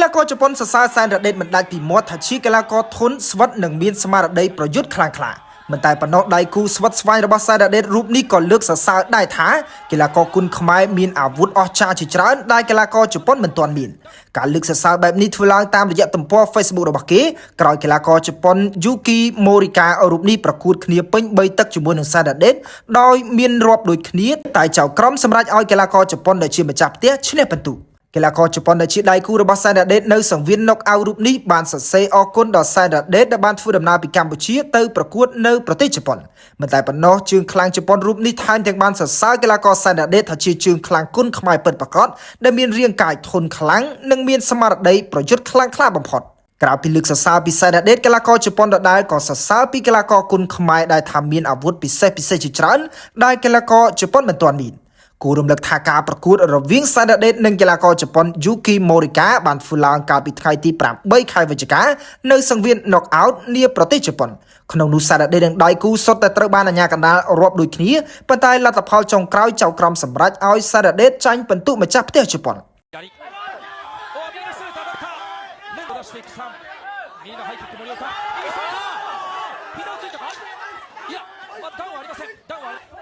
ឡាករជប៉ុនសរសើរសែនរ៉ាដេតមិនដាច់ពីមាត់ថាជាកីឡាករធន់ស្វិតនិងមានស្មារតីប្រយុទ្ធខ្លាំងក្លាមិនតែប៉ុណ្ណោះដៃគូស្វិតស្វាញរបស់សែនរ៉ាដេតរូបនេះក៏លើកសរសើរដែរថាកីឡាករគុនខ្មែរមានអាវុធអស្ចារ្យជាច្រើនដែលកីឡាករជប៉ុនមិនទាន់មានការលើកសរសើរបែបនេះធ្វើឡើងតាមរយៈទំព័រ Facebook របស់គេក្រោយកីឡាករជប៉ុន Yuki Morika រូបនេះប្រកួតគ្នាពេញ3ទឹកជាមួយនឹងសែនរ៉ាដេតដោយមានរាប់ដូចគ្នាតែចៅក្រមសម្រេចឲ្យកីឡាករជប៉ុនដែលជាម្ចាស់ផ្ទះឈ្នះពិន្ទុកីឡាករជប៉ុនដែលជាដៃគូរបស់សែនរ៉ាដេតនៅសង្វៀនណុកអៅរូបនេះបានសរសេរអរគុណដល់សែនរ៉ាដេតដែលបានធ្វើដំណើរពីកម្ពុជាទៅប្រកួតនៅប្រទេសជប៉ុនមិនតែប៉ុណ្ណោះជើងខ្លាំងជប៉ុនរូបនេះថែមទាំងបានសរសើរកីឡាករសែនរ៉ាដេតថាជាជើងខ្លាំងគុនខ្មែរពិតប្រាកដដែលមានរាងកាយធន់ខ្លាំងនិងមានស្មារតីប្រយុទ្ធខ្លាំងក្លាបំផុតក្រៅពីលើកសរសើរពីសែនរ៉ាដេតកីឡាករជប៉ុនដដែលក៏សរសើរពីកីឡាករគុនខ្មែរដែលថាមានអាវុធពិសេសពិសេសជាច្រើនដែលកីឡាករជប៉ុនមិនទាន់មានគូរំលឹកថាការប្រកួតរវាងសែនរ៉ាដេតនិងកីឡាករជប៉ុន Yuki Morika បានធ្វើឡើងកាលពីថ្ងៃទី8ខែវិច្ឆិកានៅសង្វៀន Knockout នាប្រទេសជប៉ុនក្នុងនោះសែនរ៉ាដេតនិងដៃគូសុទ្ធតែត្រូវបានអាជ្ញាកណ្ដាលរាប់ដូចគ្នាប៉ុន្តែលទ្ធផលចុងក្រោយចៅក្រមសម្រេចឲ្យសែនរ៉ាដេតចាញ់ពិន្ទុម្ចាស់ផ្ទះជប៉ុន 左お右のストレート当たった。連打出していく3右のハイキック森岡、右ストレート、膝をついたか。いや、まあ、ダウンはありません。ダウンは